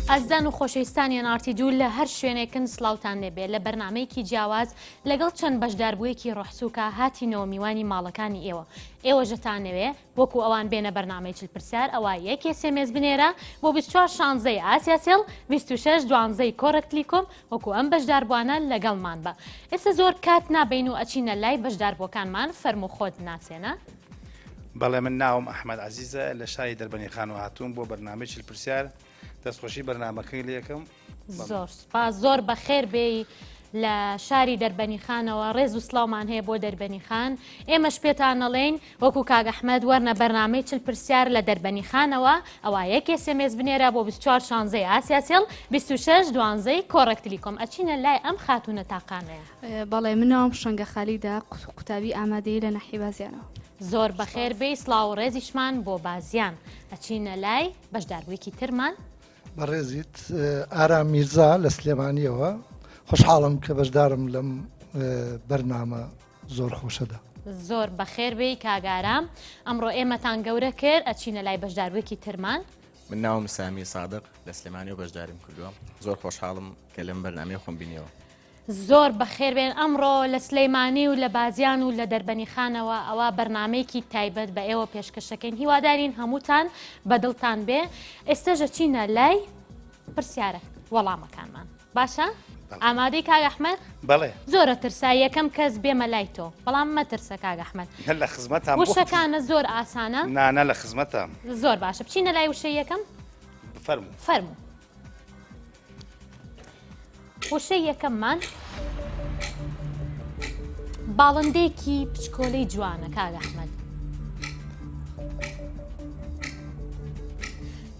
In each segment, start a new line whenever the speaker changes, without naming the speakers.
ئازیزان و خۆشەویستانی NRT دوو لە هەر شوێنێکن سڵاوتان لێبێ لە بەرنامەیەکی جیاواز لەگەڵ چەند بەشداربوویەکی ڕۆحسوکە هاتینەوە میوانی ماڵەکانی ئێوە ئێوە ژەتانەوێ وەکو ئەوان بێنە بەرنامەی چل پرسیار ئەوا یەک SMS بنێرە بۆ 24 شانزەی ئاسیاسێڵ 26 دوانزەی کۆڕەک تلیکۆم وەکو ئەم بەشداربووانە لەگەڵمان بە ئێستا زۆر کات نابین و ئەچینە لای بەشداربووەکانمان فەرموو خۆت ناسێنە.
بەڵێ من ناوم ئەحمەد عەزیزە لە شاری دەربەنیخانەوە هاتووم بۆ بەرنامەی چل پرسیار دەستخۆشی بەرنامەکەی لێکەم
زۆر سپاس زۆر بەخێر بێی لە شاری دەربەنیخانەوە ڕێز و سلااومان هەیە بۆ دەربەنیخان ئێمەش پێتان نەڵێین وەکو کاک ئەحمەد وەرنە بەرنامەی چل پرسیار لە دەربەنیخانەوە ئەوا یەک SMS بنێرە بۆ 24 شانزەی ئاسیاسێڵ 26 دوانزەی کۆڕەک تلیکۆم ئەچینە لای ئەم خاتونە تاقانەیە.
بەڵێ من ناوم شەنگە خالیدە قوتابی ئامادەیی لە ناحیەی بازیانەوە.
زۆر بەخێر بێی سڵاو و ڕێزیشمان بۆ بازیان ئەچینە لای بەشداربوویەکی ترمان.
بەڕێزیت ئارام میرزا لە سلێمانیەوە خۆشحاڵم کە بەشدارم لەم بەرنامە زۆر خۆشەدا.
زۆر بەخێر بێی کاک ئارام ئەمڕۆ ئێمەتان گەورە کرد ئەچینە لای بەشداربوویەکی ترمان.
من ناوم سامی سادق لە سلێمانیەوە بەشداریم کردووە زۆر خۆشحاڵم کە لەم بەرنامەیە خۆم بینیەوە.
زۆر بەخێر بێن ئەمڕۆ لە سلیمانی و لە بازیان و لە دەربەنیخانەوە ئەوە بەرنامەیەکی تایبەت بە ئێوە پێشکەشەکەین هیوادارین هەمووتان بە دڵتان بێ ئێستەش ئەچینە لای پرسیارە وەڵامەکانمان باشە ئامادەی کاک ئەحمەد
بەڵێ
زۆرە ترسا یەکەم کەس بێمە لای تۆ بەڵام مەترسە کاک ئەحمەد
هەر لە خزمەتام
وشەکانە زۆر ئاسانە
نانا لە خزمەتام
زۆر باشە بچینە لای وشەی یەکەم
فەرموو
فەرموو وشەی یەکەممان باڵندەیەکی پچکۆلەی جوانە کاک ئەحمەد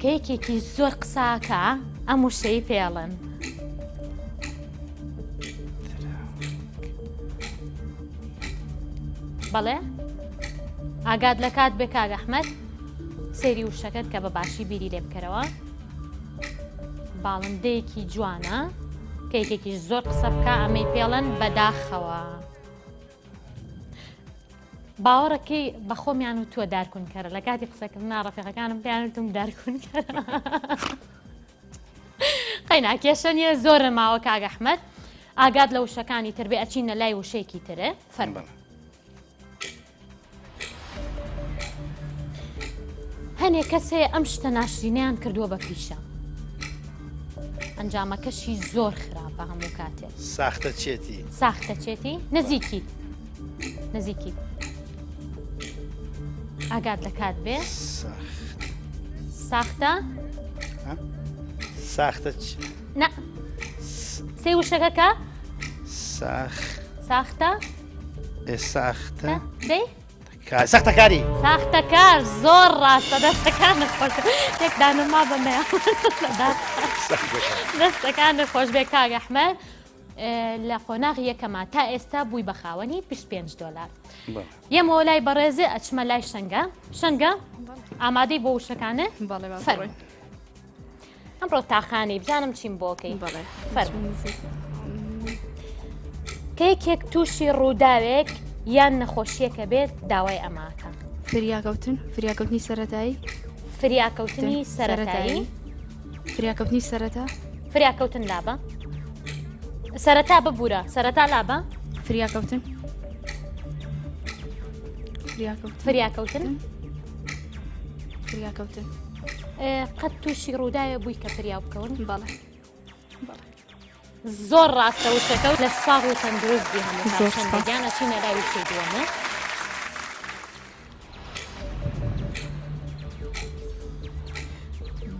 کە یەکێکی زۆر قساکە ئەم وشەی پێڵن بەڵێ ئاگات لە کات بێ کاک ئەحمەد سەیری وشەکەت کە بە باشی بیری لێ بکەرەوە باڵندەیەکی جوانە کە یەکێکیش زۆر قسە بکە ئەمەی پێڵەن بەداخەوە باوەڕەکەی بە خۆمیان و تۆ دارکونکەرە لە کاتی قسەکردنا ڕەفیقەکانم پێیان وتم دارکونکەرە قەینا کێشە نییە زۆرە ماوە کاک ئەحمەد ئاگات لە وشەکانی تر بێ ئەچینە لای وشەیەکی ترێ فەرموو. هەنێ کەس هەیە ئەم شتە ناشرینەیان کردووە بە پیشە ئەنجامەکەشی زۆر خراپە هەموو کاتێک
ساختە چێتی
ساختە چێتی نزیکی نزیکی ئاگات لە کات بێ ساختە
ساختە
نە سێ وشەکە کە
ساخ
ساختە
ساختە
دەی
ساختەکاری
ساختەکار زۆر ڕاستە دەستەکانت خۆش یەک دانەما بەمەیان دەستەکانت خۆش بێ کاک ئەحمەد لە قۆناغی یەکەما تا ئێستا بووی بە خاوەنی 25 دلار یەمەوە لای بەڕێزێ ئەچمە لای شەنگە شەنگە ئامادەی بۆ وشەکانە فەرموو ئەمڕۆ تاقانەی بزانم چیم بۆکەی کە یەکێک تووشی ڕووداوێک یان نەخۆشیەکە بێت داوای ئەماکە
فریاکەوتن فریاکەوتنی سەتایی
فریاکەوتنی سەتایی
فریاکەوتنی سەرەتا
فریاکەوتن لابە سەرەتا ببوورە سەرەتا لابە
فریاکەوتن
فریاکەوتن
فریاکەوتن
قەت تووشی ڕووداوێ بووی کە فریا بکەون
بەڵێ
زۆر ڕاستە وشەکە و لە ساغ و تەندروست بی هەموو گیان ئەچینە لای وشەی دووەمە.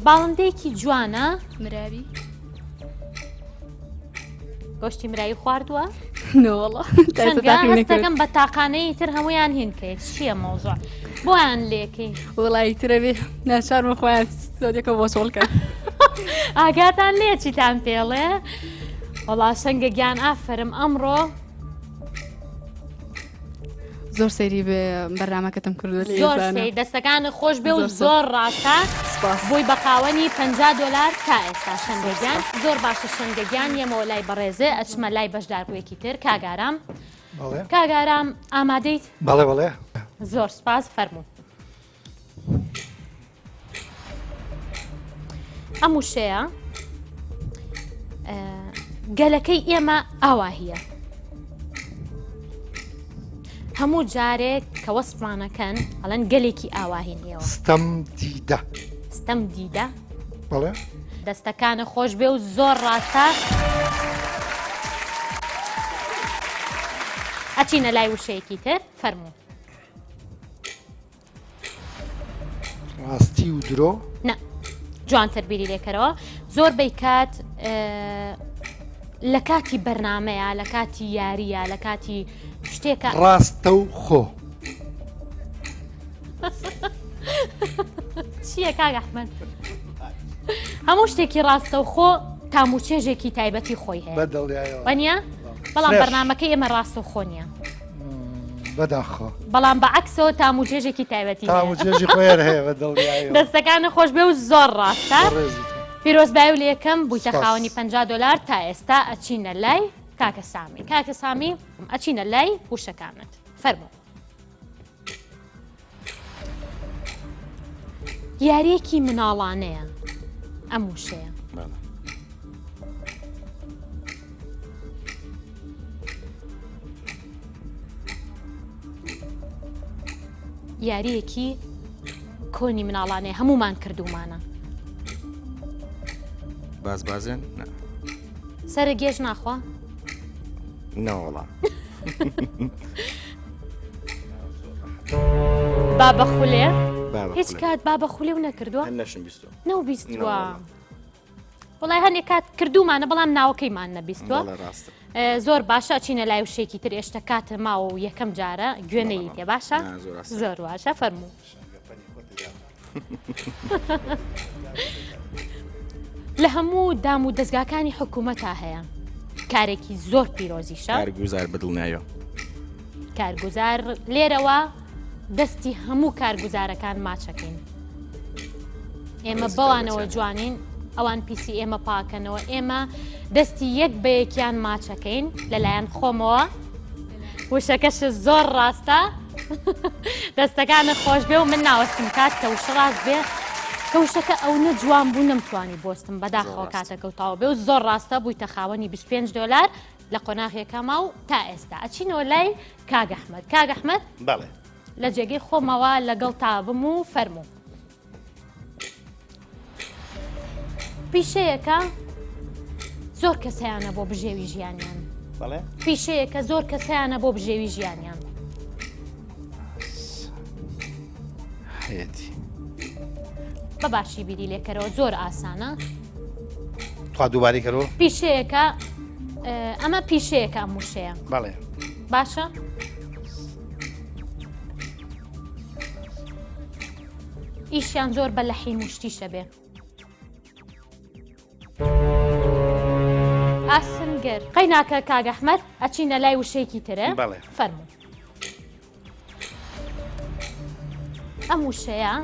باڵندەیەکی جوانە
مراوی
گۆشتی مرایی خواردووە؟
نەوەڵا
هەستەکەم بە تاقانەی تر هەمویان هینکەیت چییە مەوزوع بۆیان لێکەی
وڵی ترە بێ ناچارمە خۆیان زۆرەکە بۆ چۆڵکە
ئاگاتان لێ چیتان پێڵێ وەڵا شەنگە گیان ئافرم ئەمڕۆ
زۆر سەیری بەرنامەکەتم کردو
زۆر سەیر دەستەکانت خۆش بێ و زۆر ڕاستە بووی بە خاوەنی 50 دۆلار تا ئێستا شەنگە گیان زۆر باشە شەنگە گیان یەمەوە لای بەڕێزێ ئەچمە لای بەشداربوویەکی تر کاک ئارام کاک ئارام ئامادەیت
بەڵێ بەڵێ
زۆر سپاس فەرموو ئەم وشەیە. گەلەکەی ئێمە ئاواهیە. هەموو جارێک کە وەسفمانەکەن ئەڵەن گەلێکی ئاواهین ئێوە.
ستەم دیدە.
ستەم دیدە.
بەڵێ.
دەستەکانە خۆش بێ و زۆر ڕاستە. ئەچینە لای وشەیەکی تر فەرموو.
ڕاستی و درۆ؟
نا جوانتر بیری لێکەرەوە زۆر بەی کات لە کاتی بەرنمەیە لە کاتی یاریە لە کاتی شتێکە
ڕاستە و خۆ
چییە کاک ئەحمەد هەموو شتێکی ڕاستە و خۆ تاموچێژێکی تایبەتی خۆی هەیە
وانە
بەڵام بەرنمەکەی ئێمە ڕاستە و خۆ نییە
بەداخەوە.
بەڵام بە عەکسەوە تام و چێژێکی تایبەتی هەیە.
تام و چێژی خۆیان هەیە بە دڵنیایەوە.
دەستەکانت خۆش بێ و زۆر ڕاستە.
بەڕێزیت.
پیرۆزبایی و لەیەکەم بوویتە
سپاس.
خاوەنی 50 دۆلار تا ئێستا ئەچینە لای کاکە سامی. کاکە سامی ئەچینە لای وشەکانت. فەرموو. یاریەکی مناڵانەیە ئەم وشەیە. یاریەکی کۆنی مناڵانەیە هەمومان کردومانە.
باز بازێن؟
سەرە گێژ ناخوا؟
نەوەڵا.
بابە خولێ هیچ کات بابە خولێ و نەکردووە
نەشم بیستوە
نەو بیستوە وڵای هەنێک کات کردومانە بەڵام ناوەکەیمان نەبیستوە زۆر باشە چینە لای وشێکی تر ئێشتا کاتە ماوە و یەکەم جارە گوێنەی تێ باشە زۆر باشە فەرموو. لە هەموو دام و دەستگاکانی حکوومەتا هەیە کارێکی زۆر پیرۆزیشە
کارگوزار بەدڵنیایەوە
کارگوزار لێرەوە دەستی هەموو کارگوزارەکان ماچەکەین ئێمە بەوانەوە جوانین ئەوان پیسی ئێمە پاکەنەوە ئێمە دەستی یەک بە یەکیان ماچەکەین لەلایەن خۆمەوە وشەکەش زۆر ڕاستە دەستەکانت خۆش بێ و من ناوەستم کات کە وشە ڕاست بێ کە وشەکە ئەونە جوان بوو نەمتوانی بۆستم بەداخەوە کاتەکە و تاوە بێ و زۆر ڕاستە بوویتە خاوەنی 25 دلار لە قۆناغ یەکەما و تا ئێستا ئەچینەوە لای کاک ئەحمەد کاک ئەحمەد
بەڵێ
لە جێگەی خۆمەوە لەگەڵ تابم و فەرموو پیشەیەکە زۆر کەس هەیانە بۆ بژێوی ژیانیان.
بەڵێ؟
پیشەیەکە زۆر کەس هەیانە بۆ بژێوی ژیانیان.
حەیەتی.
بە باشی بیری لێکەرەوە زۆر ئاسانە.
تخوا دووبارەی کەرەوە.
پیشەیەکە ئەمە پیشەیەکە ئەم وشەیە.
بەڵێ.
باشە؟ ئیشیان زۆر بە لەحیم و شتیشە بێ. ئاسنگەر قەیناکە کاک ئەحمەد ئەچینە لای وشەیەکی ترە
بەڵێ.
فەرموو ئەم وشەیە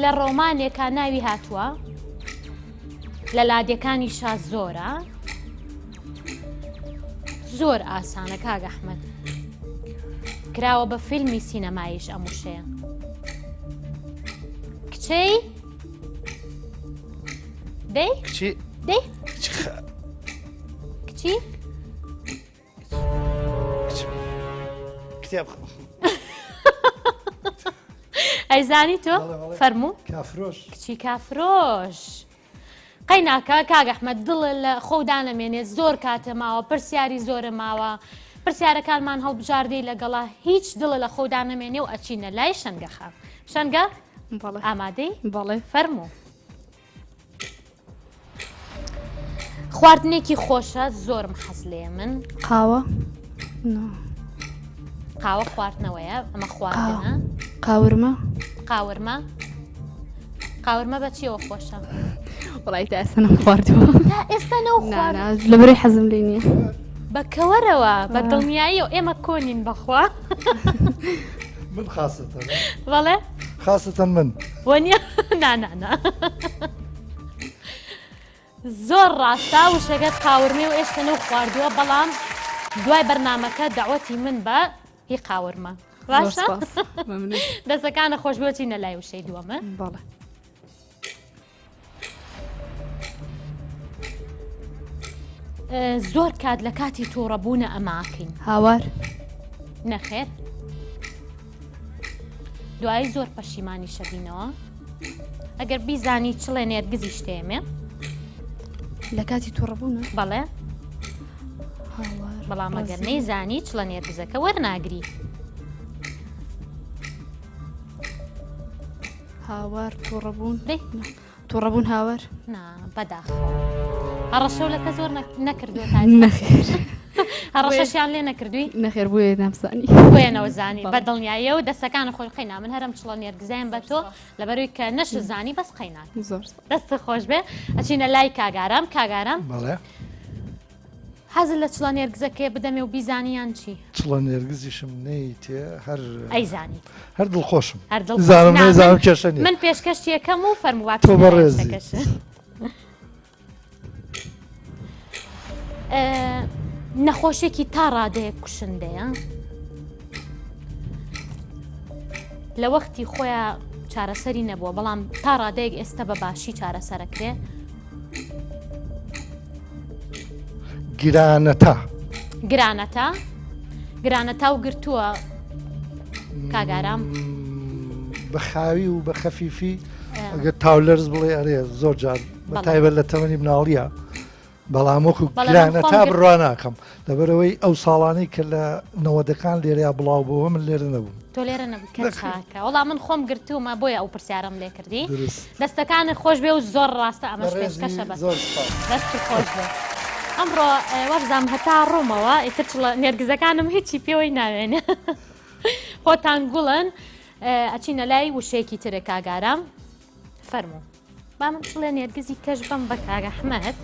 لە ڕۆمانێکا ناوی هاتووە لە لادێکانی شا زۆرە زۆر ئاسانە کاک ئەحمەد کراوە بە فیلمی سینەماییش ئەم وشەیە کچەی دەی
کچی
دەی کچی
کتێب
ئەیزانی تۆ فەرموو
کافرۆش
کچی کافرۆش قەیناکە کاک ئەحمەد دڵ لە خۆو دانەمێنێ زۆر کاتە ماوە پرسیاری زۆرە ماوە پرسیارەکانمان هەڵبژاردەی لەگەڵا هیچ دڵە لە خۆو دانەمێنێ و ئەچینە لای شەنگە خان شەنگە
بەڵێ
ئامادەی
بەڵێ
فەرموو خواردنێکی خۆشە زۆرم حەز لێیە من.
قاوە نا.
قاوە خواردنەوەیە ئەمە خواردنە.
قاورمە.
قاورمە قاورمە بە چیەوە خۆشە؟
وەڵی تا ئێستا نەم خواردووە.
تا ئێستا نەو
خوارد؟ لەبەرەی حەزم لێ نییە.
بە کەوەرەوە بە دڵنیاییەوە ئێمە کۆنین بەخوا.
من خاستە
بەڵێ
خاستە من
وەنیە نا نا نا. زۆر ڕاستە وشەکەت قاورمەیە و ئێشتە نەو خواردووە بەڵام دوای بەرنامەکە دەعوەتی من بە هی قاورمە باشە دەستەکانە خۆش بۆچینە لای وشەی دووەمە
بەڵێ.
زۆر کات لە کاتی تووڕەبوونە ئەماکەین.
هاوار.
نەخێر. دوایی زۆر پەشیمانی شەبینەوە. ئەگەر بیزانی چڵێ نێرگزی شتێمێ.
لە کاتی تووڕەبوونە؟
بەڵێ. بەڵام ئەگەر نەیزانی چڵە نێرگزەکە وەرناگری.
هاوار تووڕەبوون. دەی. توڕەبوون هاوار؟
نا بەداخەوە. هەڕەشەو لە کەس وەر نەکردووە تا ئێستا؟
نەخێر.
هەڕەشەشیان لێ نەکردووی؟
نەخێر بۆیە نامزانی.
بۆیە نەوزانی. بە دڵنیاییەوە دەستەکانت خۆش قەینا من هەرم چڵە نێرگزایم بە تۆ لەبەروی کە نەشت زانی بەس قەیناک.
زۆر سپاس.
دەستت خۆش بێ. ئەچینە لای کاک ئارام. کاک ئارام.
بەڵێ.
حەزت لە چڵە نێرگزەکەیە بدەمێ و بیزانی یان چی؟
چڵە نێرگزیشم نەیتێ هەر
ئەیزانی.
هەر دڵخۆشم.
هەر دڵخۆش.
زانم
نا،
نەیزانم
من
کێشە نییە.
من پێشکەشتی ئەکەم و فەرموو با
تۆ
بچینە لای
بەڕێزیت.
شتەکەش. ئە، نەخۆشیەکی تا ڕادەیەک کوشندەیە. لە وەختی خۆیا چارەسەری نەبووە بەڵام تا ڕادەیەک ئێستا بە باشی چارەسەرەکرێ.
گرانەتا.
گرانەتا گرانەتا و گرتووە کاک ئارام.
بە خاوی و بە خەفیفی ئەگەر تاولەرز بڵێ ئەرێ زۆر جار بە تایبەت لە تەمەنی مناڵیە بەڵام وەکو گرانەتا بڕوا ناکەم لەبەرەوەی ئەو ساڵانەی کە لە نەوەدەکان لێرەیا بڵاو بۆوە من لێرە نەبووم.
تۆ لێرە نەبووی کە چاکە وەڵا من خۆم گرتوومە بۆیە ئەو پرسیارەم لێ کردی دەستەکانت خۆش بێ و زۆر ڕاستە ئەمەش پێشکەشە بە دەست خۆش بێ ئەمڕۆ وابزانم هەتا ڕۆمەوە ئیتر چڵە نێرگزەکانم هیچی پێوەی ناوێنێ خۆتان گوڵن ئەچینە لای وشەیەکی ترە کاگارام فەرموو با من چڵێ نێرگزی کەش بەم بە کاک ئەحمەد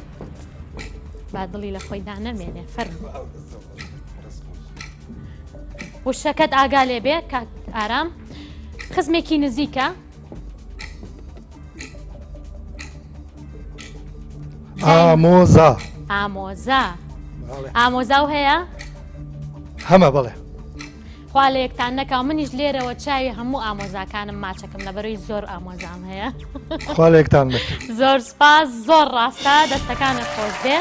با دڵی لە خۆیدا نەمێنێ فەرموو وشەکەت ئاگا لێ بێ کاک ئارام خزمێکی نزیکە
ئامۆزا
ئامۆزا ئامۆزا و هەیە
هەمە بەڵێ
خوا لە یەکتان نەکا منیش لێرەوە چاوی هەموو ئامۆزاکانم ماچەکەم لەبەرەوەی زۆر ئامۆزام هەیە
خوا لە یەکتان نەکا.
زۆر سپاس زۆر ڕاستە دەستەکانت خۆش بێ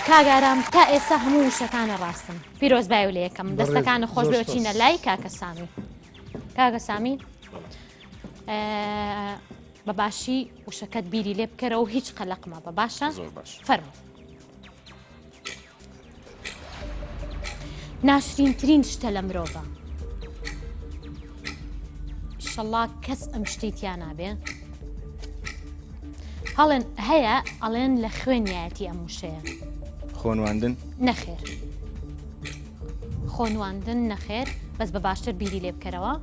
کاک ئارام تا ئێستا هەموو وشەکانە ڕاستن پیرۆزبای و لە یەکەم
بەڕێز،
دەستەکانت خۆش
زۆر
بێ چینە
سپاس.
لای کاکە سامی کاکە سامی ئە، بە باشی وشەکەت بیری لێ بکەرەوە و هیچ قەلەق مەبە باشە
زۆر باش.
فەرموو ناشرینترین شتە لە مرۆڤە ئیشەڵا کەس ئەم شتەی تیا نابێ هەڵێن هەیە ئەڵێن لە خوێنیایەتی ئەم وشەیە
خۆنواندن
نەخێر خۆنواندن نەخێر بەس بە باشتر بیری لێ بکەرەوە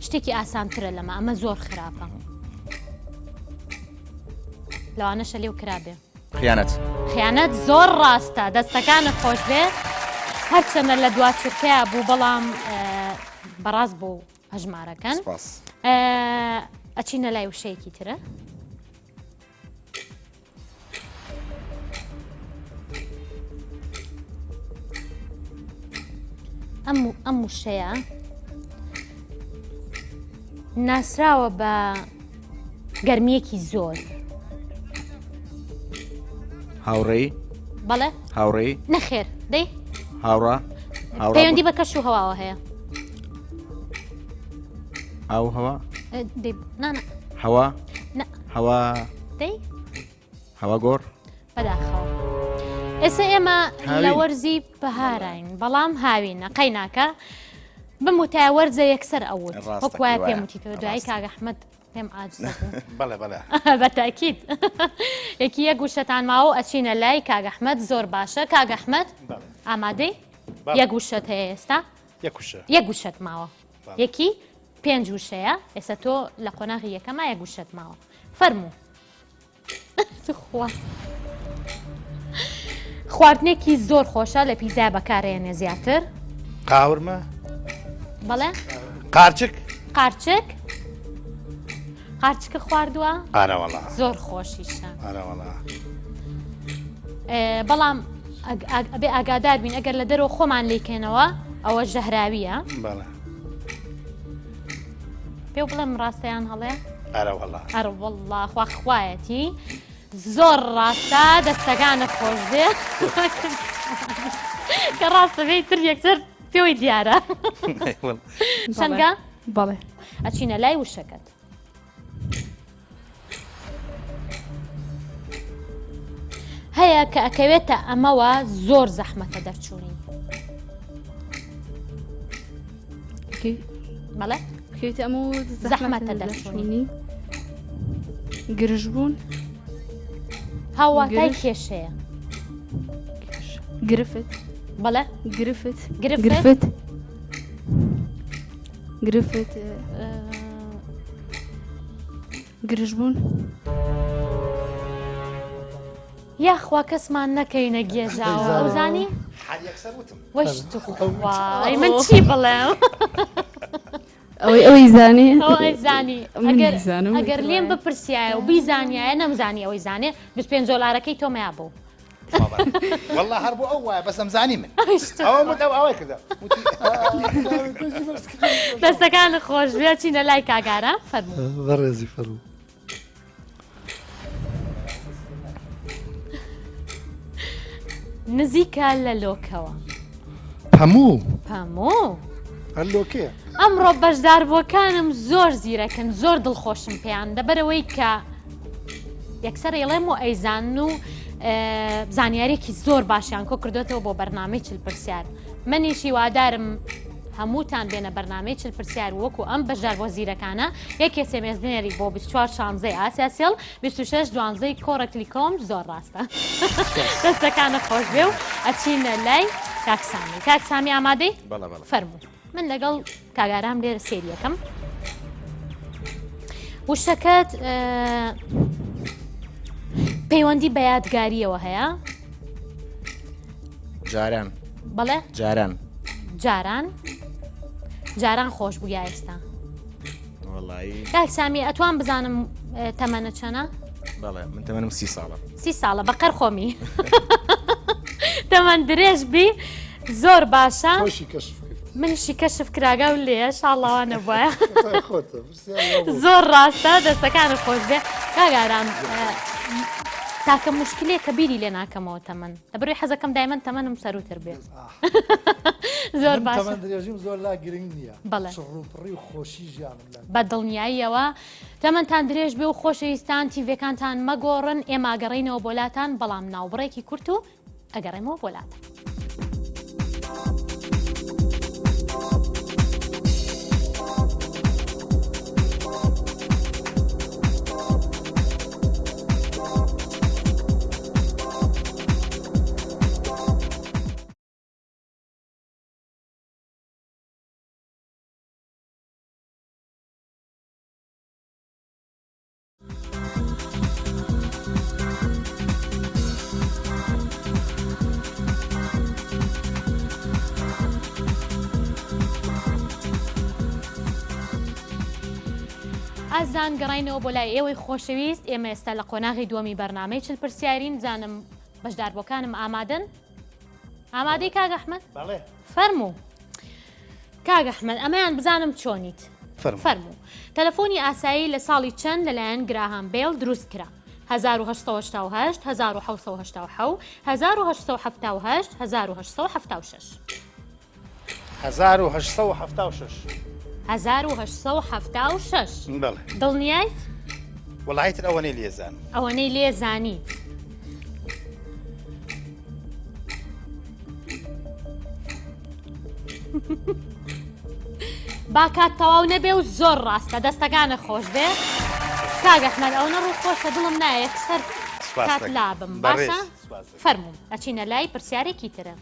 شتێکی ئاسانترە لەمە ئەمە زۆر خراپە لەوانەشە لێو کرابێ.
خیانەت.
خیانەت زۆر ڕاستە دەستەکانت خۆش بێ هەرچەنە لە دوا چرکەیا بوو بەڵام بەڕاست بوو هەژمارەکەن
سپاس.
ئەچینە لای وشەیەکی ترە. ئەم ئەم وشەیە ناسراوە بە گەرمییەکی زۆر.
هاوڕێی؟
بەڵێ.
هاوڕێی؟
نەخێر دەی.
هاوڕا؟ هاوڕا
پەیوەندی بە کەش و هەواوە هەیە.
ئاو هەوا؟
دەی نا نا.
هەوا؟
نا.
هەوا؟
دەی.
هەوا گۆڕ؟
بەداخەوە. ئێستا ئێمە لە وەرزی بەهاراین بەڵام هاوینە قەیناکە بموتایە وەرزە یەکسەر ئەوت وەک وایە پێم وتیتەوە دوایی کاک ئەحمەد پێم عاجزە بوو.
بەڵێ بەڵێ.
بە تاکید یەکی یەک وشەتان ماوە و ئەچینە لای کاک ئەحمەد زۆر باشە کاک ئەحمەد ئامادەی یەک وشەت هەیە ئێستا
یەک وشە
یەک وشەت ماوە یەکی پێنج وشەیە ئێستا تۆ لە قۆناغی یەکەما یەک وشەت ماوە فەرموو تخوا خواردنێکی زۆر خۆشە لە پیزا بەکارێنێ زیاتر
قاورمە
بەڵێ
قارچک
قارچک قارچکە خواردووە
ئارەوەڵا
زۆر خۆشیشە
ئارەوەڵا
بەڵام ئەبێ ئاگادار بین ئەگەر لە دەرەوە خۆمان لیکەنەوە ئەوە ژەهراویە
بەڵێ
پێو بڵێم ڕاستەیان هەڵێ
ئەرەوەڵا
ئەرەوەڵا خوا خوایەتی. زۆر ڕاستە دەستەکانت خۆش بێ کە ڕاستە بێ تر یەکسەر پێوەی دیارە شەنگە
بەڵێ
ئەچینە لای وشەکەت هەیە کە ئەکەوێتە ئەمەوە زۆر زەحمەتە دەرچوونی بەڵێ
بکەوێتە ئەمە و
زەحمەتە دەرچوونی
گرژ بوون
هاواتای کێشەیە
گرفت
بەڵێ
گرفت
گرفت
گرفت گرژ بوون.
یاخوا کەسمان نەکەینە گێژاوە ئەوزانی وەش توخوا ئەی من چی بڵێم
ئەوەی ئەوەی زانی
ئەوەی زانی ئەگەر ئەگەر لێم بپرسیایە و بیزانیایە نەمزانی ئەوەی زانێ 25 دۆلارەکەی تۆمەیا بوو
والله هەر بۆ ئەو وایە بەس ئەمزانی من ئەوە مت ئەو ئاوای کردە
دەستەکان خۆش بێ چینە لای کاگارە فەرموو
بەڕێزی فەرموو
نزیکە لە لۆکەوە.
پەموو.
پەموو.
هەر لۆکەیە.
ئەمڕۆ بەشداربووەکانم زۆر زیرەکن زۆر دڵخۆشم پێیان لەبەرەوەی کە یەکسەر ئەیڵێم و ئەیزانن و زانیارێکی زۆر باشیان کۆ کردوێتەوە بۆ بەرنمەی چل پرسیار منیش هیوادارم هەمووتان بێنە بەرنمەی چل پرسیار وەکو ئەم بەشدار بۆ زیرەکانە یەکێ SMS بنێری بۆ 24 شانزەی ئاسیاسێڵ 26 دوانزەی کۆڕە تلیکۆم زۆر ڕاستە دەستەکانە خۆش بێ و ئەچینە لای کاک سامی کاک سامی ئامادەی فەرموو من لەگەڵ کاک ئارام لێرە سێریەکەم وشەکەت پەیوەندی بە یادگاریەوە هەیە
جاران
بەڵێ
جاران
جاران جاران خۆش بوو یا ئێستا کاک سامی ئەتوان بزانم تەمەنە چەنە
بەڵێ من تەمەنم سی ساڵە
سی ساڵە بەقەر خۆمی تەمەن درێژ بی زۆر باشە منیشی کەشف کراگا و لێ شاڵاوانە نەبووە زۆر ڕاستە دەستەکانت خۆش بێ کاک ئارام تاکە مشکلێک کە بیری لێ ناکەمەوە تەمەن لەبەروی حەزەکەم دایمەن تەمەنم سەروتر بێ زۆر باش
درێژیم زۆر لا گرنگ نییە
بەڵێ
ڕووپڕی و خۆشی ژیانم
بە دڵنیاییەوە تەمەنتان درێژ بێ و خۆشەویستان تیڤەکانتان مەگۆڕن ئێمە گەڕینەوە بۆلاتان بەڵام ناوبڕێکی کورت و ئەگەڕێمەوە بۆ لاتان. ئازان گەڕینەوە بۆ لای ئێوەی خۆشەویست ئێمە ئێستا لە قۆناغی دووەمی بەرنمەی چل پرسیارین زانم بەشداربووەکانم ئامادەن ئامادەی کاک ئەحمد فەرموو کاک ئەحمەد ئەمەیان بزانم چۆنیت فەرموو تەلەفۆنی ئاسایی لە ساڵی چەند لەلایەن گراهام بێڵ دروست کرا 1888 1787 1878 1876
1876
1876
بەڵێ
دڵنیایت؟
وەڵی تر ئەوەنەی لێزان
ئەوەنەی لێزانی با کات تەواو نەبێ و زۆر ڕاستە دەستەکانە خۆش بێ کاک ئەحمەد ئەوەنە ڕوو خۆشە دڵم نایە یەکسەر کات لابم باشە فەرموو ئەچینە لای پرسیارێکی ترە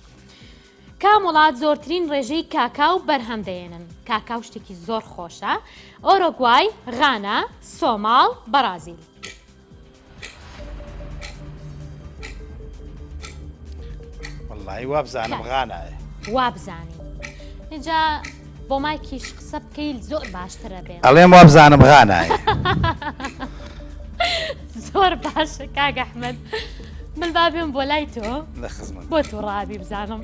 کام وڵات زۆرترین ڕێژەی کاکاو بەرهەم دەێنن کاکاو شتێکی زۆر خۆشە ئۆرۆگوای غانا سۆماڵ بەرازیل
وەڵی وابزانم غانایە
وابزانی اینجا بۆ مایکیش قسە بکەیت زۆر باشترە بێ
ئەڵێم وابزانم غانایە
زۆر باشە کاک ئەحمد من بابێم بۆ لای تۆ
لە خزمەت
بۆ تو ڕابی بزانم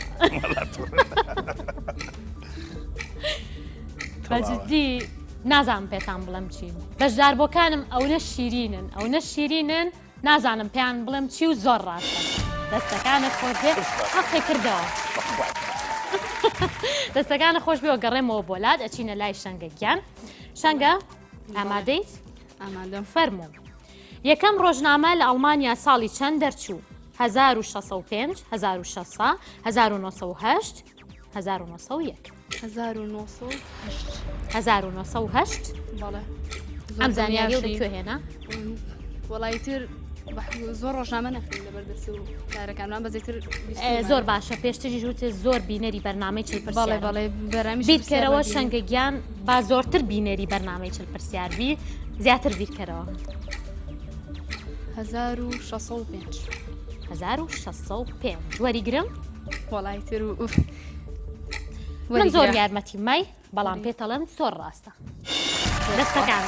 بەجددی نازانم پێتان بڵێم چی بەشداربووەکانم ئەونە شیرینن ئەونە شیرینن. نازانم پێیان بڵێم چی و زۆر ڕاستە دەستەکانت خۆش بێ حەقی کردەوە دەستەکانە خۆش بێ و گەڕێمەوە بۆ لات ئەچینە لای شەنگە گیان شەنگە ئامادەیت
ئامادەم
فەرموو یەکەم ڕۆژنامە لە ئەڵمانیا ساڵی چەند دەرچوو 1605 1600 1908 1901
1908
1908
بەڵێ
ئەم زانیاریە لە کوێ هێنا؟
وەڵی تر زۆر ڕۆژنامە نەخوێن لەبەر دەست و کارەکانمان بەزێتر
زۆر باشە پێشتریش وتت زۆر بینەری بەرنامەی چل پرسیار
بەڵێ بەڵێ
بیرکەرەوە شەنگە گیان با زۆرتر بینەری بەرنامەی چل پرسیار بی زیاتر بیرکەرەوە
1605
1605 وەریگرم
وەڵی تر و
من زۆر یارمەتی مای بەڵام پێتەڵێم زۆر ڕاستە دەستەکان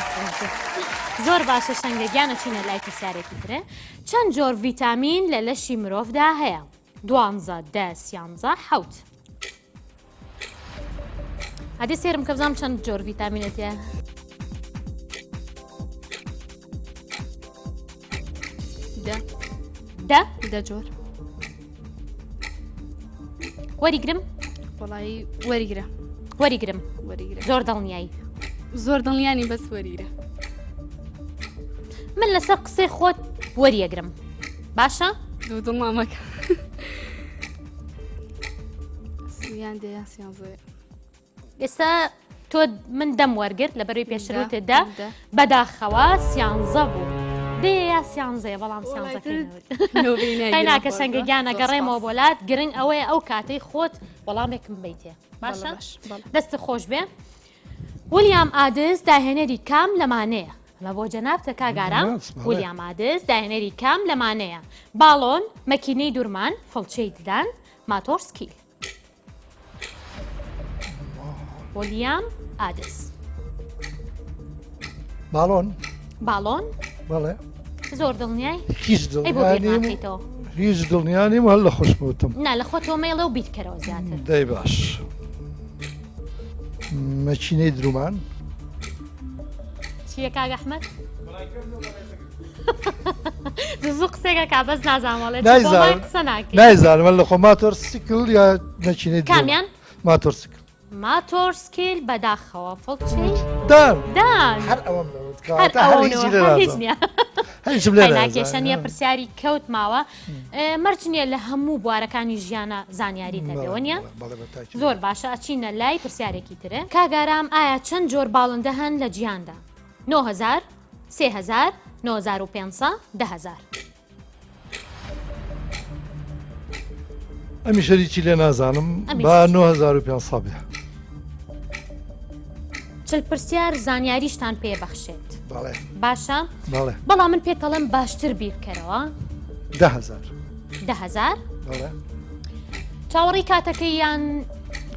زۆر باشە شەنگە گیانە چینە لای پرسیارێکی ترێ چەند جۆر ڤیتامین لە لەشی مرۆڤدا هەیە دوانزە دە سیانزە حەوت ئەدی سێرم کە بزانم چەند جۆر ڤیتامینەتە
دە
دە
دە جۆر
وەریگرم
وەڵی وەریگرە
وەریگرم
وەریگرە
زۆر دڵنیایی
زۆر دڵنیانی بەس وەریگرە
من لەسەر قسەی خۆت وەریەگرم باشە
دوو دڵمامەکە سیان دێ یان سیانزەیە
ئێستا تۆ من دەم وەرگرت لە بەروی پێشروتت دا بەداخەوە سیانزە بوو دێ یا سیانزەیە بەڵام سیانزەکەی ناکە شەنگە گیانە گەڕێمەوە بۆلات گرنگ ئەوەیە ئەو کاتەی خۆت وەڵامێکم بیتێ باشە دەست خۆش بێ ولیام ئادز داهێنەری کام لەمانەیە ئەمە بۆ جەنابتە کاگارام ولیام ئادز داهێنەری کام لەمانەیە باڵۆن مەکینەی دورمان فڵچەی ددان ماتۆرسکیل ولیام ئادس.
باڵۆن
باڵۆن
بەڵێ
زۆر دڵنیای
هیچ دڵنیانیم هیچ دڵنیانیم هەر لە خۆشموتم
نا لە خۆتەوە مەیڵە و بیرکەرەوە زیاتر
دەی باش مەکینەی درومان
چییە کاک ئەحمەد؟ زوو قسێکە کا بەس نازانم وەڵێ
نایزانم
قسە ناکەی
نایزانم لە خۆ ماتۆر سیکل یا مەکینەی درۆ.
کامیان
ماتۆر سیکل
ماتۆر سکیل بەداخەوە فڵچەی
دان
دان
هەر ئەوەم نەوت
هەر
کەواتە هەر
ئەوە
هیچی
نەوە،
لێ
هەر هیچ
نازانم.
نییە
هەر هیچم لێ
هەی
نازانم.
ناکێشە نییە پرسیاری کەوت ماوە ئێ، مەرج نییە لە هەموو بوارەکانی ژیانە زانیاریت هەبێ
بەڵێ،
وەنیە
بەڵێ، بەڵێ، بە تاکید.
زۆر باشە ئەچینە لای پرسیارێکی ترێ کاک ئارام ئایا چەند جۆر باڵندە هەن لە جیهاندا 9000 3000 9500 10000
ئەمی شەریکی لێ نازانم با 9500 بێ
چل پرسیار زانیاریشتان پێ بەخشێت باشە بەڵام من پێتەڵم باشتر بیرکەرەوە
دههزار
دههزار چاوەڕی کاتەکەی یان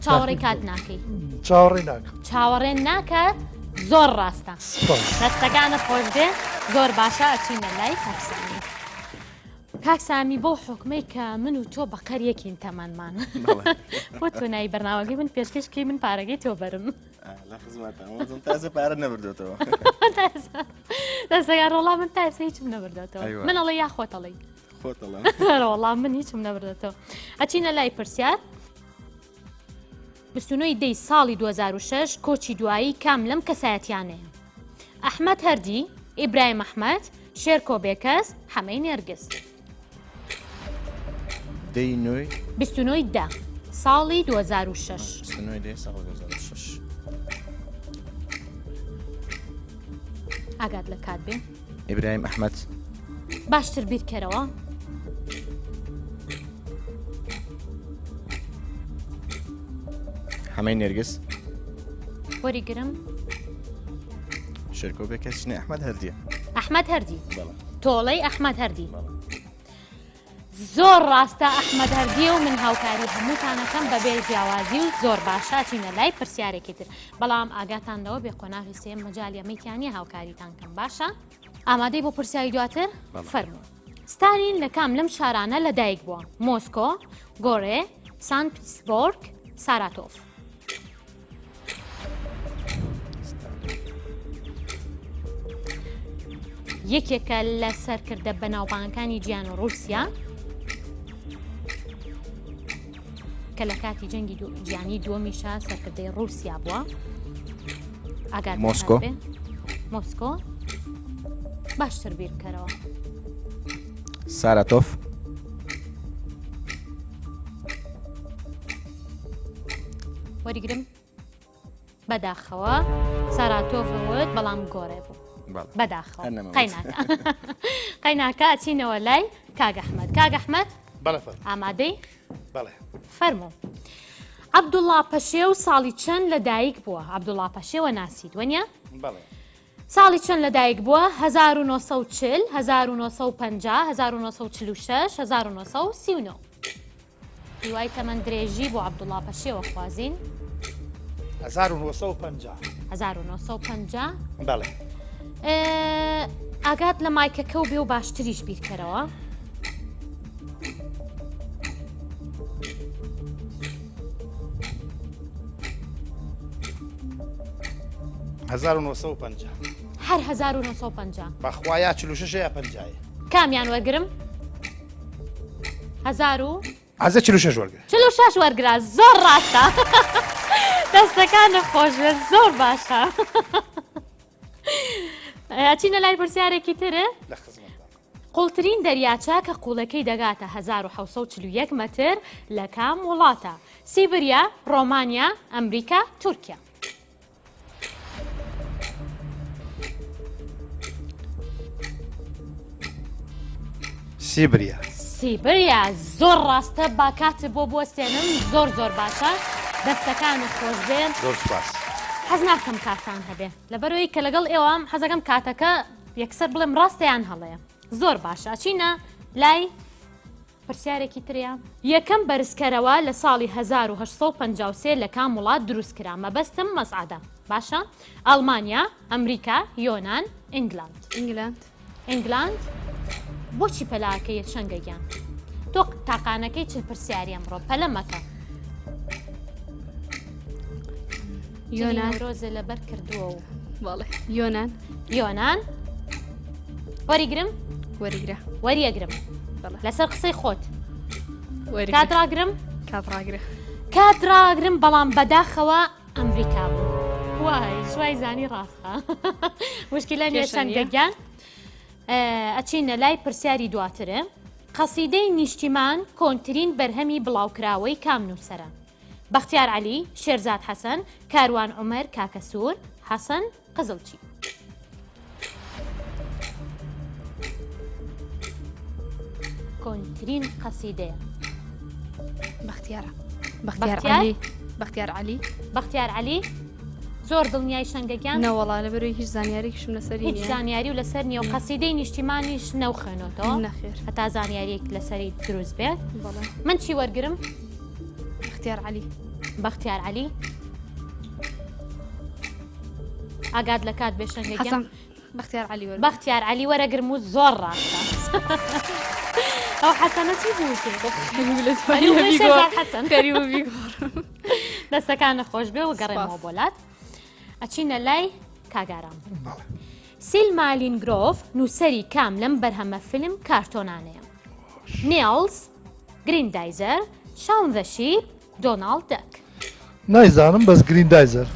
چاوەڕی کات ناکەی
چاوەڕی ناکەم
چاوەڕێ ناکات زۆر ڕاستە دەستەکانە خۆش بێ زۆر باشە ئەچینە لای کاک سامی کاک سامی بۆ حکمەی کە من و تۆ بەقەر یەکین تەمەنمان بۆ تۆ نای بەرناوەکەی من پێشکەش کەی من پارەکەی تۆ بەرم
تازە پارە نەبردێتەوە
دەستەکان ڕۆڵا من تا ئێستا هیچم نەبردێتەوە من ئەڵێ یا خۆتەڵی خۆتەڵێ من هیچم نەبردێتەوە ئەچینە لای پرسیار 29 ی دەی ساڵی 2006 کۆچی دوایی کام لەم کەسایەتیانەیە؟ ئەحمەد هەردی، ئیبراهیم ئەحمەد، شێرکۆ بێکەس، حەمەی نێرگز.
دەی نۆی
29 ی دە ساڵی 2006.
29 دەی ساڵی 2006.
ئاگات لە کات بێ.
ئیبراهیم ئەحمەد.
باشتر بیرکەرەوە.
حەمەی نێرگز
وەریگرم
شێرکۆ بێکەس ژنی ئەحمەد هەردیە
ئەحمەد هەردی تۆڵەی ئەحمەد هەردی زۆر ڕاستە ئەحمەد هەردیە و من هاوکاری هەمووتانەکەم بەبێ جیاوازی و زۆر باشاچینە لای پرسیارێکی تر بەڵام ئاگاتان لەوە بێ قۆناغی سێم مەجالی ئەمەیتیانە هاوکاریتان کەم باشە ئامادەی بۆ پرسیاری دواتر فەرموو ستالین لە کام لەم شارانە لەدایک بووە؟ مۆسکۆ، گۆرێ، سان پیتسبۆرگ، ساراتۆف. یەکێکە لە سەرکردە بەناوبانگەکانی جیان و ڕووسیا کە لە کاتی جەنگی جیانی دووەمیشا سەرکردەی ڕووسیا بووە. ئاگات
مۆسکۆ
مۆسکۆ باشتر بیر بکەرەوە.
ساراتۆف
وەریگرم بەداخەوە ساراتۆڤ وت بەڵام گۆرێ بوو بەداخەوە قەیناکە قەیناکە ئەچینەوە لای کاک ئەحمەد کاک ئەحمەد ئامادەی فەرموو عەبدوڵڵا پەشێو ساڵی چەند لە دایک بووە عەبدوڵڵا پەشێوە ناسیت وەنیە ساڵی چەند لە دایک بووە 1940 1950 1946 1939 هیوای تەمەن درێژی بۆ عەبدوڵا پەشێوە خوازین.
1950.
1950.
بەڵێ.
ئاگات لە مایکەکە و بێ و باشتریش بیرکەرەوە.
هەزار و نۆ سەد و 50.
هەر 1950.
بەخوا یا 46 یا 50.
کامیان وەرگرم؟ هەزار و
عزە 46 وەرگرە.
46 وەرگرە زۆر ڕاستە دەستەکانت خۆش بێت زۆر باشە ئەچینە لای پرسیارێکی تر
لە خزمەتدا.
قوڵترین دەریاچە کە قوڵەکەی دەگاتە 1941 مەتر لە کام وڵاتە؟ سیبریا، ڕۆمانیا، ئەمریکا، تورکیا.
سیبریا
سیبریا زۆر ڕاستە با کات بۆ بوەستێنم زۆر زۆر باشە دەستەکانت خۆش بێ
زۆر سپاس
حەز ناکەم کاتان هەبێ لەبەرەوەی کە لەگەڵ ئێوەم حەزەکەم کاتەکە یەکسەر بڵێم ڕاستە یان هەڵەیە زۆر باشە چینە لای پرسیارێکی ترە. یەکەم بەرزکەرەوە لە ساڵی 1853 لە کام وڵات دروست کرا مەبەستم مەسعەدە باشە ئەڵمانیا ئەمریکا یۆنان ئینگلاند
ئینگلاند
ئینگلاند بۆچی پەلاکەیە شەنگە گیان تۆ تاقانەکەی چل پرسیاری ئەمڕۆ پەلە مەکە
یۆنان
ڕۆزێ لەبەر کردووە و
بەڵێ یۆنان
یۆنان وەریگرم
وەریگرە
وەریەگرم
بەڵێ.
لەسەر قسەی خۆت
وەریگرە.
کات ڕاگرم
کات ڕاگرە
کات ڕاگرم بەڵام بەداخەوە ئەمریکا بوو وای شوای زانی ڕاستە مشکلە نیە
کێشە نییە.
شەنگە گیان ئەچینە لای پرسیاری دواترێ قەسیدەی نیشتیمان کۆنترین بەرهەمی بڵاوکراوەی کام نووسەرە بەختیار عەلی، شێرزاد حەسەن، کاروان عومەر کاکەسوور، حەسەن قزڵچی. کۆنترین قەسیدەیە.
بەختیارە. بەختیار عەلی. بەختیار عەلی.
بەختیار عەلی. زۆر دڵنیای شەنگە گیان؟
نەوەڵا لەبەرەوەی هیچ زانیاریکشم لەسەری
هیچ زانیاری و لەسەر نییە و قەسیدەی نیشتیمانیش نەوخوێنۆتەوە
نەخێر
هەتا زانیاریەک لەسەری دروست بێت من چی وەرگرم؟
بەختیار عەلی
بەختیار عەلی ئاگات لە کات بێشەنگە گیان
بەختیار عەلی وەرگرم.
بەختیار عەلی وەرەگرم و زۆر ڕاستە. ئەو حەسەنە چی بوو وتی؟ حەسەن. دەستەکانت خۆش بێ و گەڕێمەوە بۆ لات. ئەچینە لای کاگارام. سیلما لینگرۆڤ نووسەری کام لەم بەرهەمە فیلم کارتۆنانەیە؟ نێڵز، گریندایزەر، شاون ذە شیپ، دۆناڵد دەک.
نایزانم بەس گریندایزەر.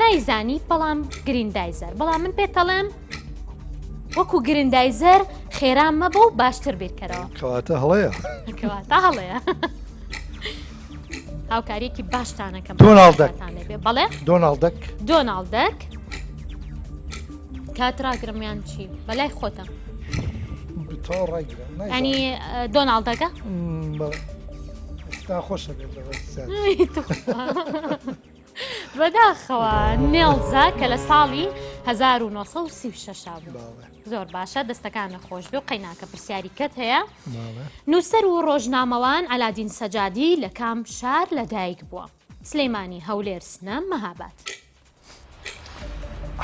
نایزانی بەڵام گریندایزەر بەڵام من پێت ئەڵێم وەکو گریندایزەر خێرا مەبە و باشتر بیرکەرەوە.
کەواتە هەڵەیە.
کەواتە هەڵەیە. هاوکاریەکی باشتانەکەم.
دۆناڵد دەک.
بەڵێ؟
دۆناڵد دەک.
دۆناڵد دەک. کات ڕاگرم یان چی؟ بەلای خۆتە.
تۆ ڕایگرە.
ینی دۆناڵدەکە؟
بەڵێ. تا خۆشە بێت لەبەر زیاد.
بەداخەوە نێڵزە کە لە ساڵی 1936 بوو.
بەڵێ.
زۆر باشە دەستەکانە خۆش بێ و قەیناکە پرسیاری کەت هەیە.
بەڵێ.
نووسەر و ڕۆژنامەوان عەلادین سەجادی لە کام شار لەدایک بووە؟ سلەیمانی، هەولێر، سنە، مەهاباد.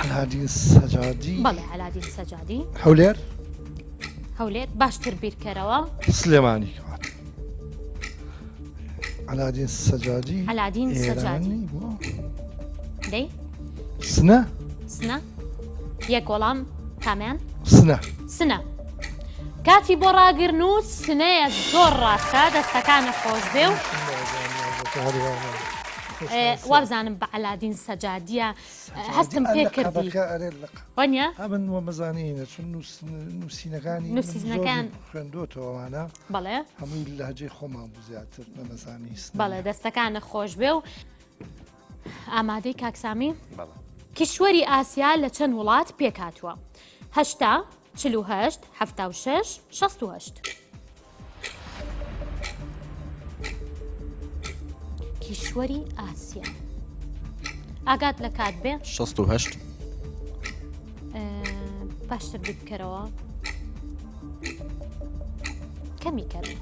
عەلادین سەجادی
بەڵێ عەلادین سەجادی
هەولێر
هەولێر باشتر بیرکەرەوە
سلێمانی کەوات عەلادین سەجادی
عەلادین سەجادی دەی
سنە
سنە یەک وەڵام کامیان؟
سنە.
سنە. کاتی بۆ ڕاگرن و سنەیە زۆر ڕاستە دەستەکانە خۆش بێ و وابزانم بە عەلادین سەجادیە هەستم پێ کردی وانە
ئەمن وەمەزانینە چون نووسینەکانی
نووسینەکان
خوێندوەتەوەوانە
بەڵێ
هەمووی لەهجەی خۆمان بوو زیاتر نەمەزانی
بەڵێ دەستەکانە خۆش بێ و ئامادەی کاک سامی؟ کیشوەری ئاسیا لە چەند وڵات پێکهاتووە؟ 80 48 76 68 کیشوەری ئاسیا ئاگات لە کات بێ
68
باشتر بکەرەوە کەمی کەرەوە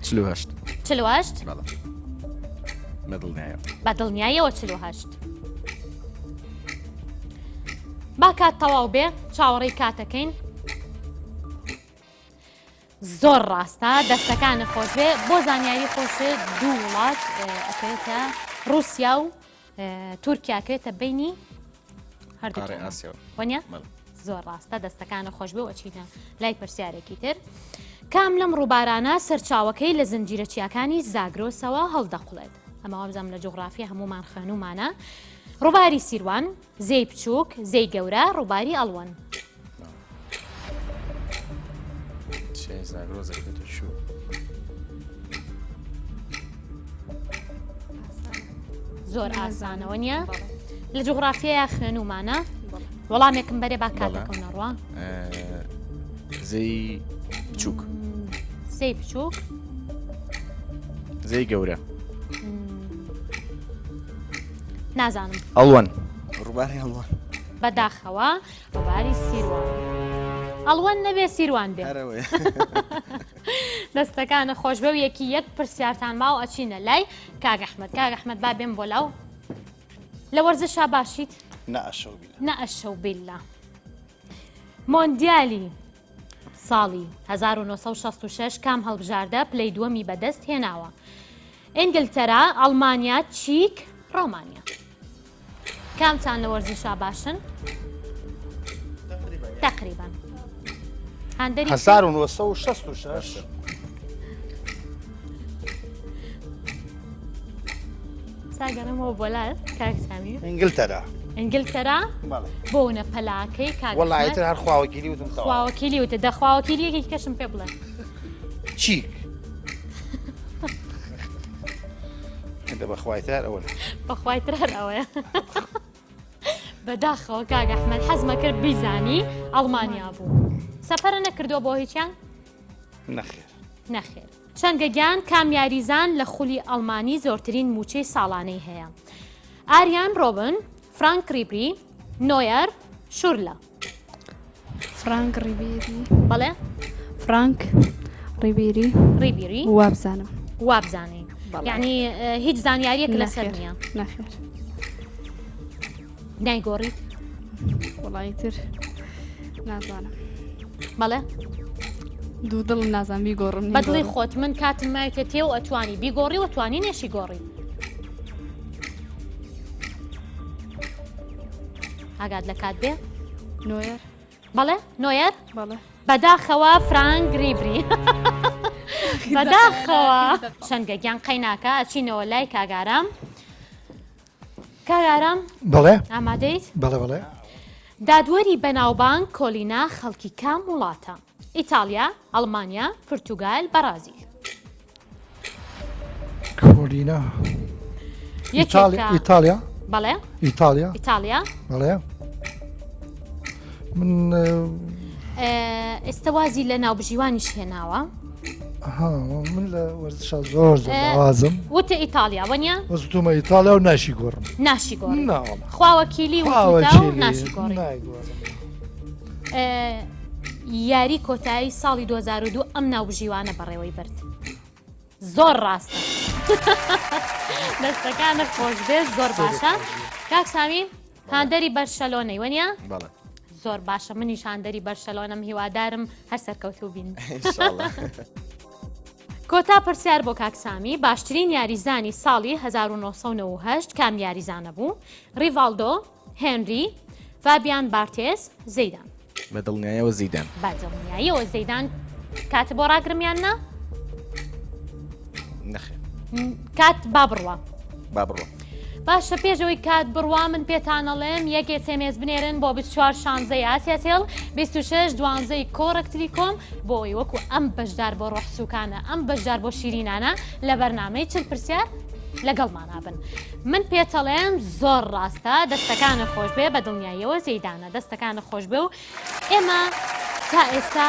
48
48
بە
دڵنیایەوە 48 با کات تەواو بێ چاوەڕێی کاتەکەین زۆر ڕاستە دەستەکانە خۆشبێ بۆ زانیاری خۆشت دوو وڵات ئەکەوێتە رووسیا و تورکیا کرێتە بینی هەردوو وەنیە زۆر ڕاستە دەستەکانە خۆشبێ و ئەچینە لای پرسیارێکی تر. کام لەم ڕووبارانە سەرچاوەکەی لە زنجیرە چیاکانی زاگرۆسەوە هەڵدەقوڵێت؟ ئەمە وابزانم لە جوغرافیا هەمومان خوێنومانە. ڕووباری سیروان، زێی بچووک، زێی گەورە، ڕووباری ئەڵوەن. زۆر ئاسانەوە نییە؟ لە جوغرافیایە خوێنومانە وەڵامێکم بەرێ با کاتەکەم نەڕوا
زێی بچووک
زێی بچووک
زێی گەورە
نازانم
ئەڵوەن ڕووباری ئەڵوەن
بەداخەوە ڕووباری سیروان ئەڵوەن نەبێ سیروان بێ دەستەکانە خۆشبێ و یەکی یەک پرسیارتان ماوە ئەچینە لای کاک ئەحمەد کاک ئەحمەد با بێم بۆ لاو لە وەرزشا باشیت؟
نا ئەشەو بیلا.
نا ئەشەو بیلا. مۆندیالی ساڵی 1966 کام هەڵبژاردە پلەی دووەمی بەدەست هێناوە؟ ئینگلتەرا، ئەڵمانیا، چیک، ڕۆمانیا. کامتان لە وەرزشا باشن؟ تقریبا هاندەری
1966
ساگەڕێمەوە بۆ لات کاک سامی
ئینگلتەرا
ئینگلتەرا بۆنە پەلاکەی کاک
وەڵایتر هەر خواوەکیلی وتم
خواوەکیلی وتە دەخواوەکیلی یەکێکی کەشم پێ بڵێ
چیک دە بەخوای تر ئەوە
بەخوای تر هەر ئەوەیە بەداخەوە کاک ئەحمەد حەزمە کرد بیزانی ئەڵمانیا بوو سەفەرە نەکردووە بۆ هیچیان
نەخێر
نەخێر شەنگە گیان کام یاریزان لە خولی ئەڵمانی زۆرترین موچەی ساڵانەی هەیە ئاریان ڕۆبن فرانک ریبری نۆیەر شورلە
فرانک ڕیبیری
بەڵێ
فرانک ڕیبیری
ڕیبیری
وابزانم
وابزانین یعنی هیچ زانیاریەک لەسەر نییە
نەخێر
نایگۆڕیت
وەڵی تر نازانم
بەڵێ
دوو دڵم نازان بیگۆڕم
بەدڵی خۆت من کاتم مایتە تێ و ئەتوانی بیگۆڕی و توانی نێشی گۆڕی ئاگات لە کات بێ
نۆیەر
بەڵێ نۆیەر
بەڵێ
بەداخەوە فرانک ریبری بەداخەوە شەنگە گیان قەیناکە ئەچینەوە لای کاگارام کاگارام
بەڵێ
ئامادەیت
بەڵێ بەڵێ
دادوەری بەناوبانگ کۆلینا خەڵکی کام وڵاتە ئیتاڵیا، ئەڵمانیا، پرتوگال، بەڕازیل.
کۆلینا ئیتالیا
بەڵێ
ئیتالیا
ئیتالیا
بەڵێ من
ئێستا وازی لە ناوبژیوانیش هێناوە
من لە وەرزشا زۆر زۆر وازم
وتە ئیتالیا وەنیە
وەزتومە ئیتالیا و ناشی گۆڕم
ناشی گۆڕم خواوەکیلی و ناشی گۆڕی یاری کۆتایی ساڵی 2002 ئەم ناوبژیوانە بەڕێوەی برد زۆر ڕاستە دەستەکانت خۆش بێ زۆر باشە کاک سامی هاندەری بەرشەلۆنەی وەنیە زۆر باشە منیش هاندەری بەرشەلۆنەم هیوادارم هەر سەرکەوتوو بین کۆتا پرسیار بۆ کاک سامی باشترین یاریزانی ساڵی 1998 کام یاریزانە بوو ڕیڤالدۆ هێنری، فابیان بارتێز، زەیدان.
بە دڵنیایەوە زیدان.
بە دڵنیاییەوە زەیدان. کات بۆ ڕاگرم یان نا؟
نەخێر.
کات با بڕوا.
با بڕوا.
باشە پێش ئەوەی کات بڕوا من پێتان ئەڵێم یەک SMS بنێرن بۆ 24 شانزەی ئاسیاسێڵ 26 دوانزەی کۆڕەک تلیکۆم بۆ ئەوەی وەکو ئەم بەشدار بۆ ڕۆح سوکانە ئەم بەشدار بۆ شیرینانە لە بەرنامەی چل پرسیار لەگەڵمانا بن من پێتەڵێم زۆر ڕاستە دەستەکانە خۆش بێ بە دڵنیاییەوە زەیدانە دەستەکانە خۆش بێ و ئێمە تا ئێستا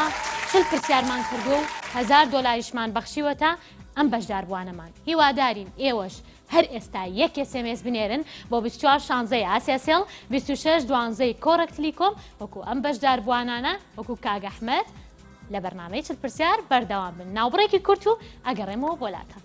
چل پرسیارمان کردووە و هەزار دۆلاریشمان بەخشیوەتە ئەم بەشداربووانەمان هیوادارین ئێوەش هەر ئێستا یەک SMS بنێرن بۆ 24 شانزەی ئاسیاسێڵ 26 دوانزەی کۆڕەک تلیکۆم وەکو ئەم بەشداربووانانە وەکو کاک ئەحمەد لە بەرنامەی چل پرسیار بەردەوام بن ناوبڕێکی کورت و ئەگەڕێمەوە بۆ لاتان.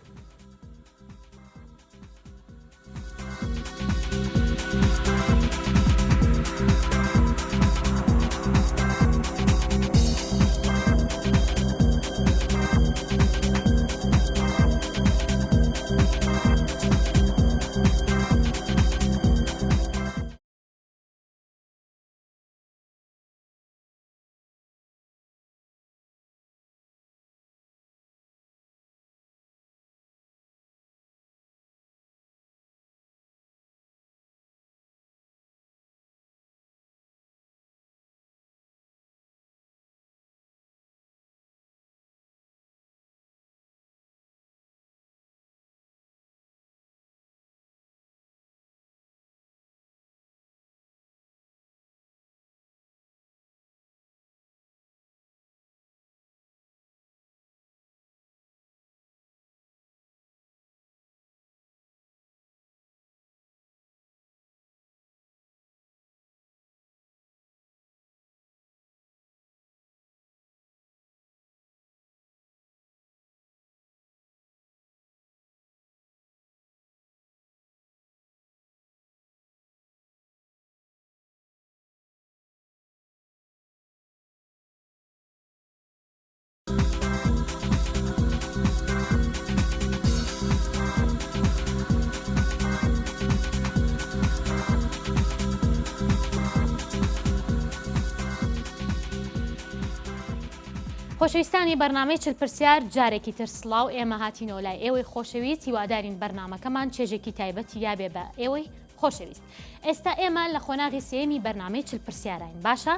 خۆشەویستانی بەرنامەی چل پرسیار جارێکی تر سڵاو ئێمە هاتینەوە لای ئێوەی خۆشەویست هیوادارین بەرنامەکەمان چێژێکی تایبەتی یابێ بە ئێوەی خۆشەویست ئێستا ئێمە لە قۆناغی سێمی بەرنامەی چل پرسیاراین باشە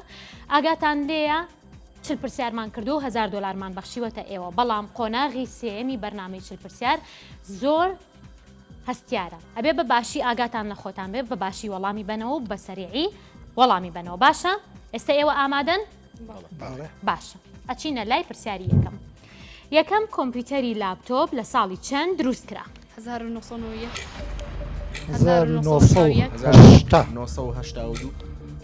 ئاگاتان لێیە چل پرسیارمان کردو و هەزار دۆلارمان بەخشیوەتە ئێوە بەڵام قۆناغی سێیەمی بەرنامەی چل پرسیار زۆر هەستیارە ئەبێ بە باشی ئاگاتان لە خۆتان بێ بە باشی وەڵامی بەنەوە و بە سەریعی وەڵامی بەنەوە باشە ئێستا ئێوە ئامادەن باشە ئەچینە لای پرسیاری یەکەم یەکەم کۆمپیوتەری لاپتۆپ لە ساڵی چەند دروست کرا؟
1991
1982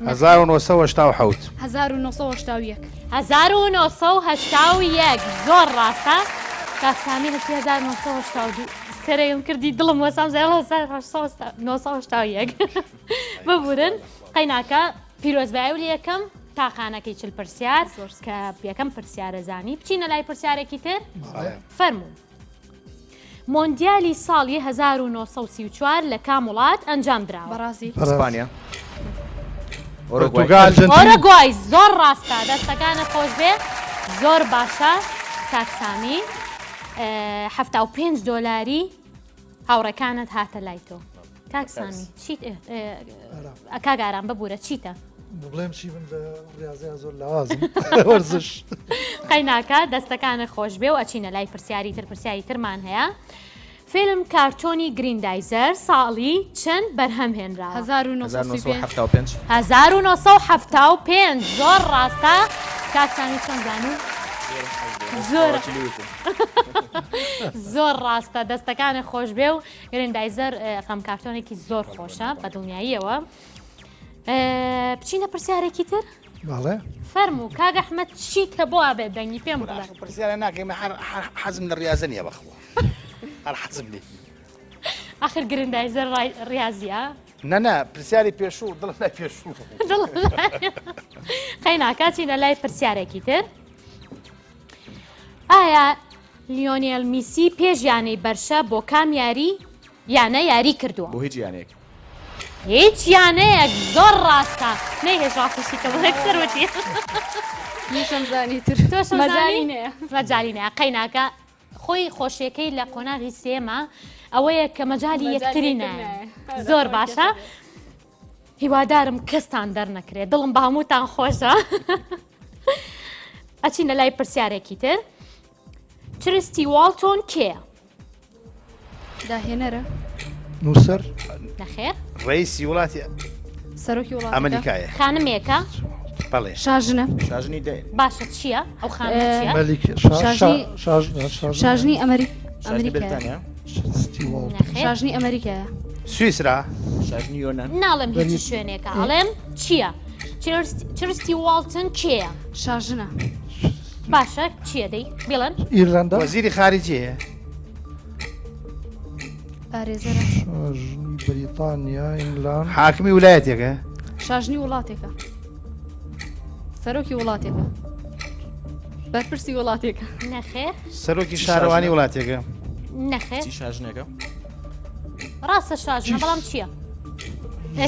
1987
1981
1981 زۆر ڕاستە کاک سامی هەرچی 1982 سەرەیم کردی دڵم وەسام زای 1981 ببورن قەیناکە پیرۆزبایی و یەکەم تاقانەکەی چل پرسیار کە یەکەم پرسیارە زانی بچینە لای پرسیارێکی تر فەرموو مۆندیالی ساڵی 1934 لە کام وڵات ئەنجام دراوە؟
بەڕازیل.
ئیسپانیا.
پرتوگال.
ئۆرۆگوای زۆر ڕاستە دەستەکانە خۆش بێ زۆر باشە کاک سامی 75 دۆلاری هاوڕێکانت هاتە لای تۆ کاک سامی چیت کاک ئارام ببوورە چیتە؟
بڵێم چی من لە ڕاضیان زۆر لاوازم وەرزش
قەیناکە دەستەکانە خۆش بێ و ئەچینە لای پرسیاری تر پرسیاری ترمان هەیە فیلم کارتۆنی گریندایزەر ساڵی چەند بەرهەم هێنراوە؟
1975
1975 زۆر ڕاستە کاک سامی چۆن زانی؟ زۆر زۆر ڕاستە دەستەکانە خۆش بێ و گرندایزەر خەم کارتۆنێکی زۆر خۆشە بە دڵنیاییەوە بچینە پرسیارێکی تر
بەڵێ
فەرموو کاک ئەحمەد چیتە بۆ ئابێ دەنگی پێم بڵێ
پرسیارە ناکەی من هەر حەزم لە ڕاضە نییە بەخوا هەر حەزم لێ
ئاخر گرندایزەر ڕاضیە
نەنا پرسیاری پێشوو دڵم لای پێشوو
قەیناکە چینە لای پرسیارێکی تر ئایا لیۆنێل میسی پێش یانەی بەرشە بۆ کام یاری یانە یاری کردووە؟
بۆ هیچ یانەیەک.
هیچ یانەیەک زۆر ڕاستە نەیهێشت ڕاستیشی کە بڵێ سەروەتی.
منیشم زانی تر.
تۆشم
مەجالی
زانی؟
نەیە.
مەجالی نەیە قەیناکە خۆی خۆشیەکەی لە قۆناغی سێمە ئەوەیە کە مەجالی
مەجالی
یەکتری
یەکتر
نایە
نایە.
زۆر باشە هیوادارم کەستان دەرنەکرێت دڵم بە هەمووتان خۆشە ئەچینە لای پرسیارێکی تر چرستی واڵتۆن کێیە؟
داهێنەرە.
نووسەر.
نەخێر.
ڕئیسی وڵاتی
سەرۆکی وڵاتەکە.
ئەمریکایە.
خانمێکە.
بەڵێ.
شاژنە.
شاژنی دە.
باشە چییە؟ ئەو خانمە چییە؟
مەلیک
شاژنی
شاژنە
شاژنی ئەمریک
شاژنی
ئەمریکایە.
بەریتانیا.
چرستی واڵتۆن.
نەخێر.
شاژنی ئەمریکایە.
سویسرا.
شاژنی یۆنان.
ناڵێم هیچ شوێنێکە ئەڵێم چییە؟ چرستی واڵتن کێیە؟
شاژنە.
باشە چییە دەی بیڵێن؟
ئیرلەندا.
وەزیری خارجیەیە.
پارێزەرە.
شاژنی بەریتانیا، ئینگلاند.
حاکمی ولایەتێکە.
شاژنی وڵاتێکە. سەرۆکی وڵاتێکە. بەرپرسی وڵاتێکە.
نەخێر.
سەرۆکی شارەوانی وڵاتێکە.
نەخێر.
چی شاژنێکە؟
ڕاستە شاژنە بەڵام چییە؟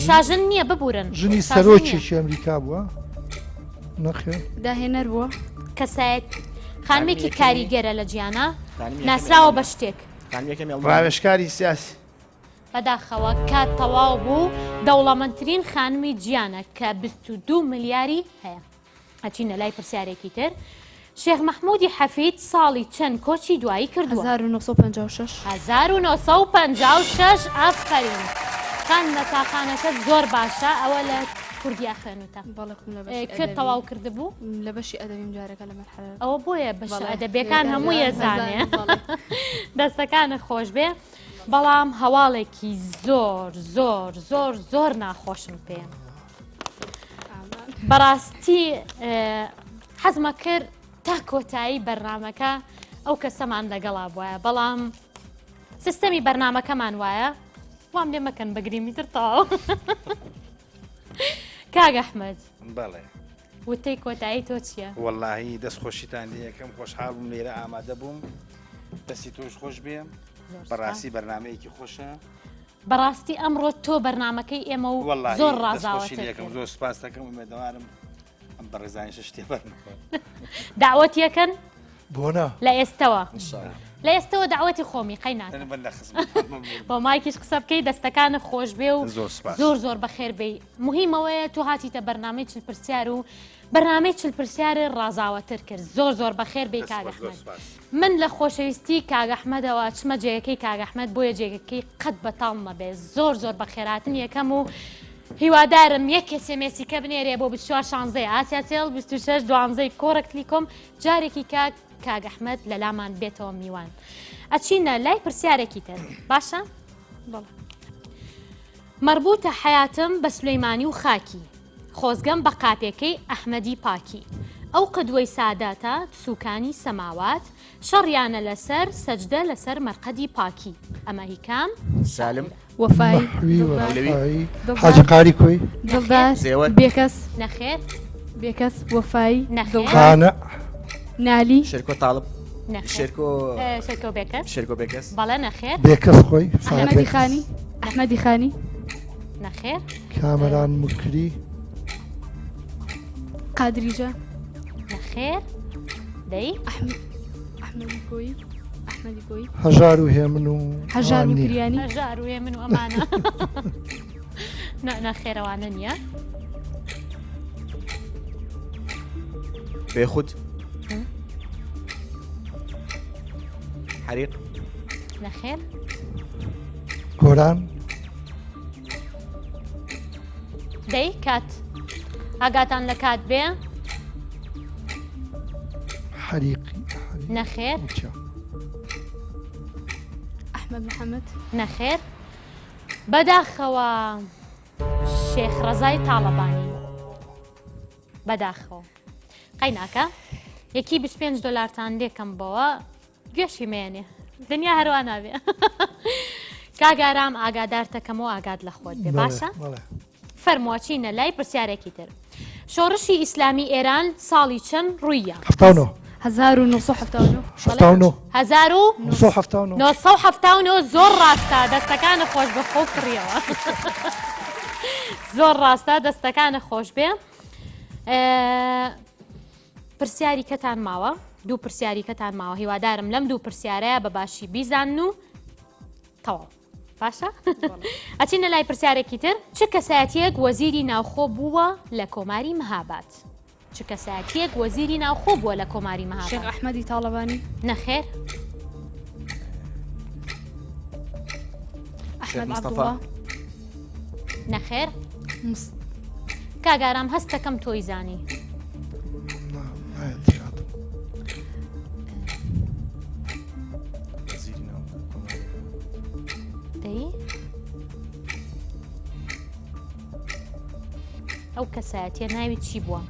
شاژن نییە ببورن.
ژنی سەرۆکێکی ئەمریکا بووە؟ نەخێر.
داهێنەر بووە.
کەسایەت خانمێکی کاریگەرە لە جیانا ناسراوە بە شتێک.
ڕاوێژکاری سیاسی.
بەداخەوە کات تەواو بوو دەوڵەمەندترین خانمی جیانە کە 22 ملیاری هەیە. ئەچینە لای پرسیارێکی تر. شێخ مەحموودی حەفید ساڵی چەند کۆچی دوایی کردووە؟
1956.
1956 ئافەرین خانمە تاقانەکەت زۆر باشە ئەوە لە کوردیا خوێنوتە.
بەڵێ خۆم لە بەشی
کوێت
ئەدەبی.
تەواو کردبوو؟
لە بەشی ئەدەبیم جارەکە لە مەرحەلە.
ئەوە بۆیە بەشە
بەڵێ.
ئەدەبیەکان هەموو یەزانێ.
بەڵێ.
دەستەکانت خۆش بێ بەڵام هەواڵێکی زۆر زۆر زۆر زۆر ناخۆشم پێیە. بەڕاستی حەزمە کرد تا کۆتایی بەرنامەکە ئەو کەسەمان لەگەڵا بواە بەڵام سیستەمی بەرنمەکەمان وایە وام لێ مەکەن بەگریمی تر تەواو کاک ئەحمد
بەڵێ
وتەی کۆتایی تۆ چییە؟
وەڵاهی دەست خۆشیتان لێ یەکەم خۆشحاڵ بووم لێرە ئامادە بووم دەستی تۆش خۆش بێ بەڕاستی بەرنمەیەکی خۆشە
بەڕاستی ئەمڕۆ تۆ بەرنمەکەی ئێمە و زۆر ڕازاوەتر
یەکەم زۆر سپاس دەکەم ئومێدەوارم ئەم بەڕێزانیشە شتێ بەرنەوە
داوەت یەکەن
بۆ نا
لە ئێستەوە لە ئێستەوە داوەتی خۆمی قەی ناکەم بۆ مایکیش قسە بکەی دەستەکانت خۆش بێ و زۆر زۆر بەخێر بێی مهمەوەیە تۆ هاتیتە بەرنامەی چل پرسیار و بەرنامەی چل پرسیار ڕازاوەتر کرد زۆر زۆر بەخێر بێی کاک ئەحمەد من لە خۆشەویستی کاک ئەحمەدەوە چمە جێگەکەی کاک ئەحمەد بۆیە جێگەکەی قەت بەتاڵ نەبێ زۆر زۆر بەخێراتن یەکەم و هیوادارم یەک SMS ی کە بنێرێ بۆ 24 شانزەی ئاسیاسێڵ 26 دوانزەی کۆڕەک تلیکۆم جارێکی کاک کاک ئەحمەد لەلامان بێتەوە میوان ئەچینە لای پرسیارێکی تر باشە
بەڵێ.
مەربوتە حەیاتم بە سولەیمانی و خاکی خۆزگەم بە قاپێکەی ئەحمەدی پاکی ئەو قدوەی ساداتە سوکانی سەماوات شەڕیانە لەسەر سەجدە لەسەر مەرقەدی پاکی ئەمە هی کام
سالم
وەفای
مەحوی
دڵدار
مەولەوی.
وەفایی
دڵدار.
حاجی قاری کۆی
دڵدار
زێوەر.
بێکەس
نەخێر
بێکەس وەفای
نەخێر.
دڵدار
قانع
نالی
شێرکۆ تاڵب
نەخێر
شێرکۆ
ئێ، شێرکۆ بێکەس
شێرکۆ بێکەس
بەڵێ نەخێر
بێکەس خۆی فایق
ئەحمەدی
بێکەس.
خانی ئەحمەدی خانی
نەخێر
کامەران موکری
قادریجە
نەخێر دەی
ئەحمەدی کۆیی ئەحمەدی کۆیی
هەژار و هێمن و
هەژار و
ئەوان نییە.
کریانی
هەژار و هێمن و ئەمانە نا نەخێرەوانە نییە
بێخود حەریق
نەخێر
گۆران
دەی کات ئاگاتان لە کات بێ
حەریقی
نەخێر
ئەحمەد محەممەد
نەخێر بەداخەوە شێخ ڕەزای تاڵەبانی بەداخەوە قەیناکە یەکی 25 دلارتان لێکەم بەوە گوێشی مێنێ دنیا هەروە نابێ کاگارام ئاگادارتەکەمەوە ئاگات لە خۆت بێ باشە فەرمووە چینە لای پرسیارێکی تر شۆڕشی ئیسلامی ئێران ساڵی چەند ڕوویە؟
79.
1979.
79.
1979 زۆر ڕاستە دەستەکانت خۆش بێ خۆو کڕیەوە. زۆر ڕاستە دەستەکانە خۆش بێ پرسیاری کەتان ماوە دوو پرسیاری کەتان ماوە هیوادارم لەم دوو پرسیارەیە بە باشی بیزان و تەواو باشە ئەچینە لای پرسیارێکی تر چ کەسایەتیەک وەزیری ناوخۆ بووە لە کۆماری مەهاباد چ کەسایەتیەک وەزیری ناوخۆ بووە لە کۆماری مەهاباد؟
شێخ ئەحمەدی تاڵەبانی.
نەخێر.
ئەحمەد عەبدوڵا.
نەخێر. کاک ئارام هەستەکەم تۆی زانی. دەی ئەو کەسایەتیە ناوی چی بووە؟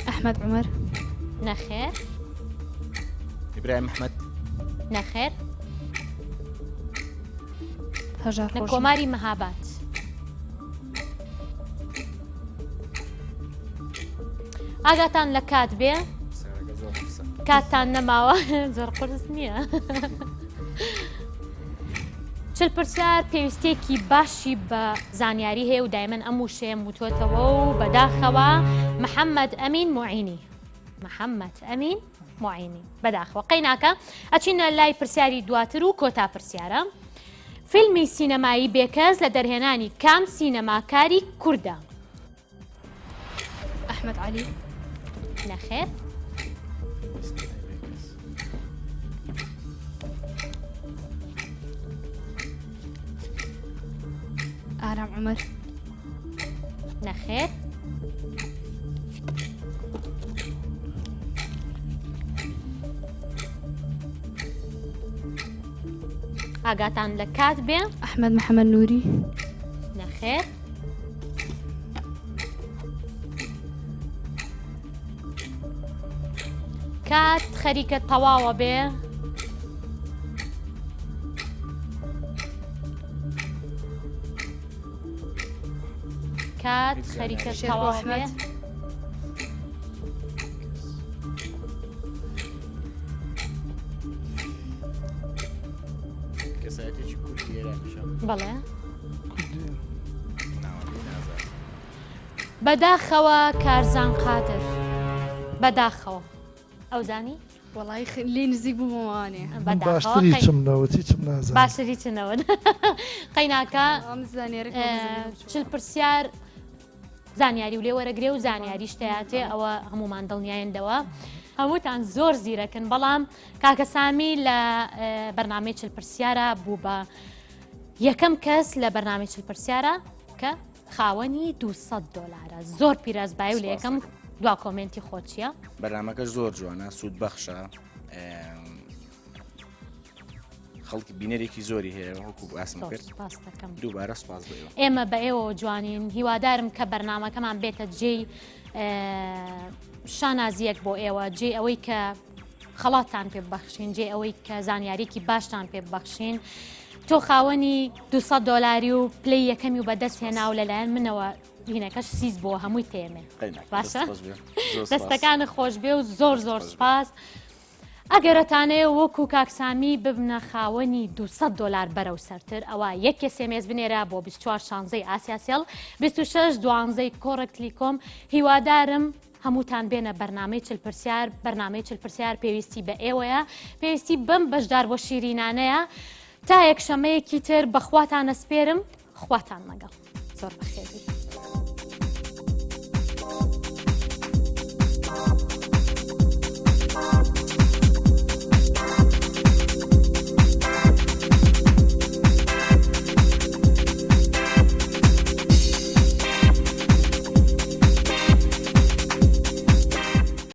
ئەحمد عمر
نەخێر
ئیبراهیم ئەحمد
نەخێر
هەژار
لە کۆماری مەهاباد ئاگاتان لە کات بێ کاتتان نەماوە زۆر قورس نییە. چل پرسیار پێویستێکی باشی بە زانیاری هەیە و دایمەن ئەم وشەیەم وتوەتەوە و بەداخەوە محەممەد ئەمین معینی محەممەد ئەمین معینی بەداخەوە قەیناکە ئەچینە لای پرسیاری دواتر و کۆتا پرسیارە فیلمی سینەمایی بێکەس لە دەرهێنانی کام سینەماکاری کوردە؟
ئەحمەد عەلی.
نەخێر.
ئارام عومەر.
نەخێر. ئاگاتان لە کات بێ.
ئەحمەد محەمەد نوری.
نەخێر. کات خەریکە تەواوە بێ. کات خەریکە تەواوە بێ.
کەسایەتێکی کوردی ئێرانیشە
بەڵێ بەداخەوە کارزان قادر بەداخەوە ئەوزانی
وەڵی لێ نزیک بوومەوانێ
باشتری چم نەوە چم نازانم
باشتری چ نەوە قەیناکە چل پرسیار زانیاری و لێ وەرەگرێ و زانیاریش تیاتێ ئەوە هەمومان دڵنیاین لەوە هەمووتان زۆر زیرەکن بەڵام کاکە سامی لە بەرنامەی چل پرسیارە بوو بە یەکەم کەس لە بەرنامەی چل پرسیارە کە خاوەنی 200 دلارە زۆر پیرازبای و لە یەکەم دوا کۆمنتی خۆچیە
بەرنامەکە زۆر جوانە سوود بەخشە خەڵکی بینەرێکی زۆری هەیە وەکو باسم کرد
سپاس دەکەم
دووبارە سپاس بۆ ئێوە.
ئێمە بە ئێوەوە جوانین هیوادارم کە بەرنمەکەمان بێتە جێی شانازیەک بۆ ئێوە جێ ئەوەی کە خەڵاتتان پێ ببەخشین جێ ئەوەی کە زانیاریکی باشتان پێ ببەخشین تۆ خاوەنی 200 دلاری و پلی یەکەمی و بەدەست هێنا و لەلایەن منەوە هینەکەش سیز بۆ هەمووی تێمێ باشە دەستەکانت خۆش بێ و زۆر زۆر سپاس. ئەگەر ئەتانەوێ وەکو کاک سامی ببنە خاوەنی 200 دۆلار بەرەو سەرتر ئەوا یەک SMS بنێرە بۆ 24 شانزەی ئاسیاسێڵ 26 دوانزەی کۆڕەک تلیکۆم هیوادارم هەمووتان بێنە بەرنامەی چل پرسیار بەرنامەی چل پرسیار پێویستی بە ئێوەیە پێویستی بەم بەشدار بۆ شیرینانەیە تا یەکشەمەیەکی تر بەخواتان ئەسپێرم خواتان لەگەڵ زۆر بەخێربێی.